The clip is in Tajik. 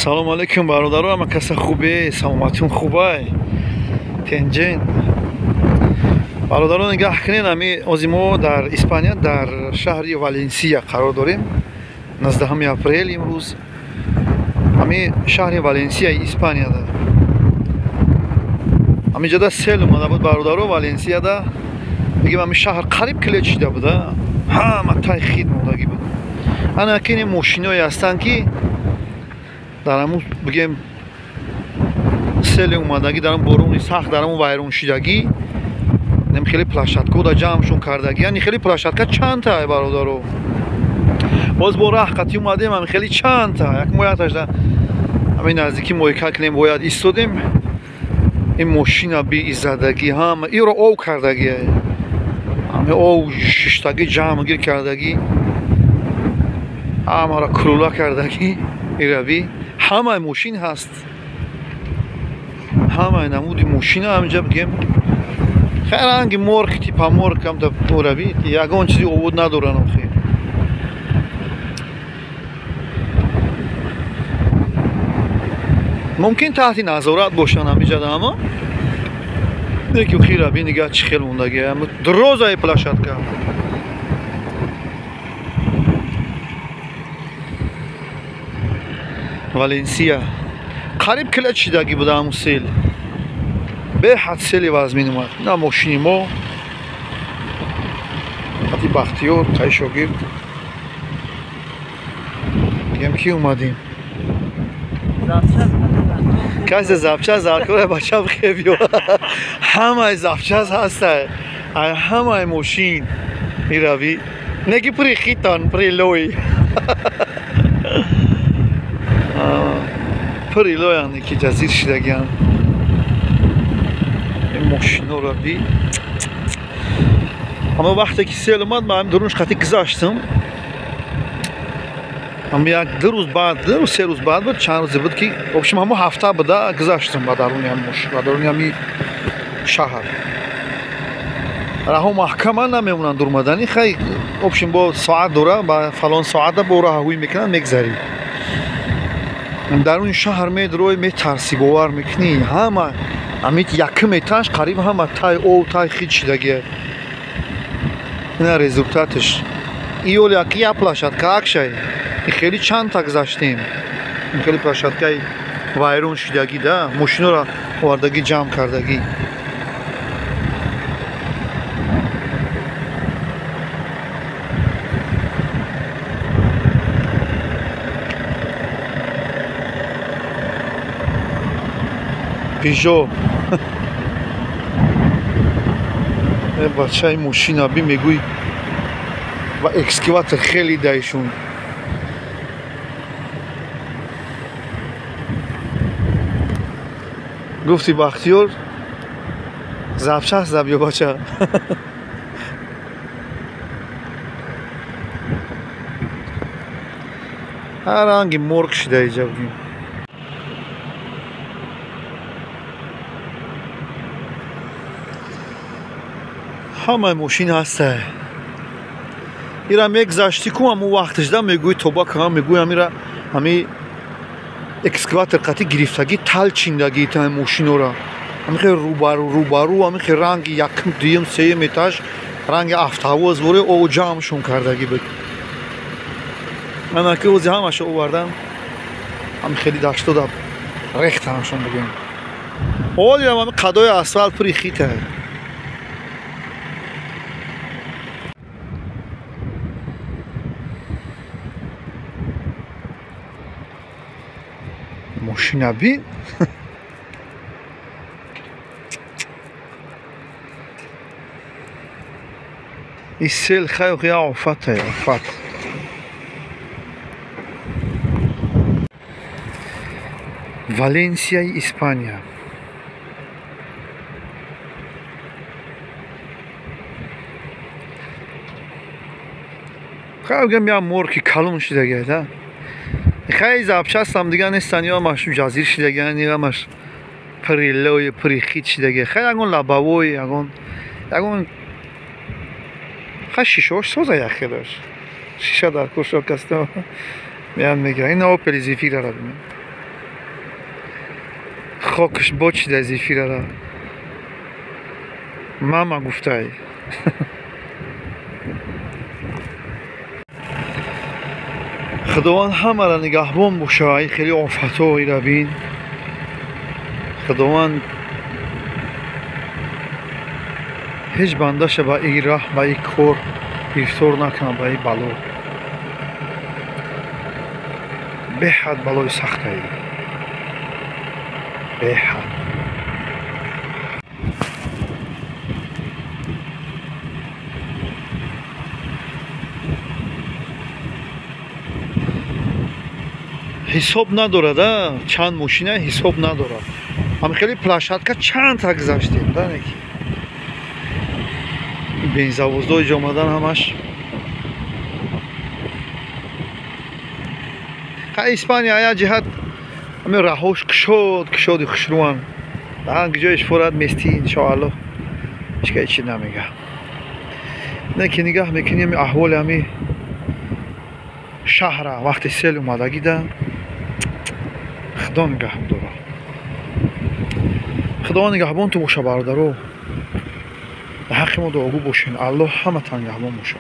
Салом алейкум бародаро, ҳама каса хубе, саломатиюн хубай. Тенҷен. Бародаро нигаҳ кунед, ҳами ози мо дар Испания, дар шаҳри Валенсия қарор дорем. 19 апрел имрӯз. Ҳами шаҳри Валенсияи Испанияда. Ҳамиҷода сел омада буд бародаро, Валенсияда. Бигем ҳами шаҳр қариб клет шида буда. Ҳама тай хид мондагӣ буд. Ана кини мошиное ҳастанд ки дар ҳамун бигем сели омадагӣ, дар ҳамун борони сахт, дар ҳамун вайроншидагӣ нем хеле площадкаҳо да ҷамъшон кардагӣ. Яъне хеле площадка чандта бародаро. Боз бо раҳ қатӣ омадем, ҳами хеле чандта. Як мо якташда ҳамин наздикӣ мойка кунем, бояд истодем. Ин мошина биизадагӣ, ҳама иро ов кардагӣ. Ҳами ов шиштагӣ ҷамъгир кардагӣ. Ҳамаро кулула кардагӣ. Ирави ҳамаи мошин ҳаст, ҳамаи намуди мошина ҳаминҷа бигем. Хай ранги морг, типа морг ҳамта орави ягон чизи овод надоранд охи. Мумкин таҳти назорат бошанд ҳаминҷада, ҳама неки хираби нигаҳ чӣ хел мондагӣ. Дурозаи площадка. Валенсия қариб килет шидагӣ буда ҳамун сел. Беҳад сели вазмин омад. На мошини мо қати Бахтиёр, қай шогирд гем ки омадем. Касе запчас заркора бача бихебиё. Ҳамаи запчас ҳаста. Ҳамаи мошин мирави. Неки пури хитон, пури лой. Пури лоянд ки ҷазир шидагианд. Ин мошиноро би. Аммо вақте ки сел омад, ман дурунш қатӣ гузаштам. Ам як ду рӯз баъд, ду се рӯз баъд буд, чанд рӯзе буд ки общем ҳамо ҳафта буда гузаштам ба даруни ҳам мошин, ба даруни ҳами шаҳр. Раҳо маҳкама намемонанд дурмаданӣ, хай общем бо соат дора, ба фалон соата бо раҳҳӯй мекунанд, мегзарӣ. Даруни шаҳр медрой, метарсӣ, бовар мекунӣ, ҳама ҳамин якум этаж қариб ҳама тай ов, тай хид шидагия. Ина результаташ. Иёл як я площадка акшай. Хеле чандта гузаштем. Хеле площадкаи вайрон шидагӣ да, мошиноро овардагӣ ҷамъ кардагӣ. Пежо. Бачаи мошина би мегӯй ва экскаватор хеле даишон. Гуфти Бахтиёр запчас заб ё бача. Ҳар ранги морг шида иҷа бигем. Ҳамаи мошин ҳаста. Ира мегзашти ку ҳамун вақташда мегӯй тоба кам, мегӯй ҳамира ҳами экскаватор қатӣ гирифтагӣ талчиндагӣ та мошинора. Ҳами хел рӯбару рӯбару, ҳами хел ранги якум, дуюм, сеюм этаж ранги автовоз воре ов ҷамъшон кардагӣ буд. Ана ки ози ҳамаша овардан, ҳами хели даштода рехтаншон бигем. Ҳолиам ҳами қадои асфалт пури хита. Мошина бин. Ин сел хай я офат, офат. Валенсияи Испания. Хай гам я морки калон шидагӣ, да? Хай запчастам дига нестан, ё ҳамаш ҷазир шидагиан, ё ҳамаш пури лой, пури хит шидагӣ. Хай ягон лабавой, ягон ягон хай шишаош соза як хелаш. Шиша дар кошо каста меян мегиран. Ин Опел Зефираро бинед. Хокаш бочида зефирара. Мама гуфтай. Худованд ҳамаро нигаҳбон боша. Ин хеле офатҳо ира бин. Худованд ҳеҷ бандаша ба ин раҳ, ба ин кор гирифтор накунад, ба ин бало. Беҳад балои сахтае. Беҳад. Ҳисоб надорад, чанд мошина ҳисоб надорад. Ҳам хеле площадка чанд та гузаштем, да неки. Бензовоздои ҷо омадан ҳамаш. Ха Испания як ҷиҳат ҳамин раҳош кушод, кушоди хушрӯан. Дан ҷояш фурад мести иншоаллоҳ. Ҳеҷ кас чиз намега. Не ки нигаҳ мекунӣ ҳамин аҳволи ҳамин шаҳра вақти сел омадагида Худо нигаҳ дорад. Худо нигаҳбон ту боша бародаро. Дар ҳаққи мо дуогӯ бошен. Аллоҳ ҳаматон нигаҳбон боша.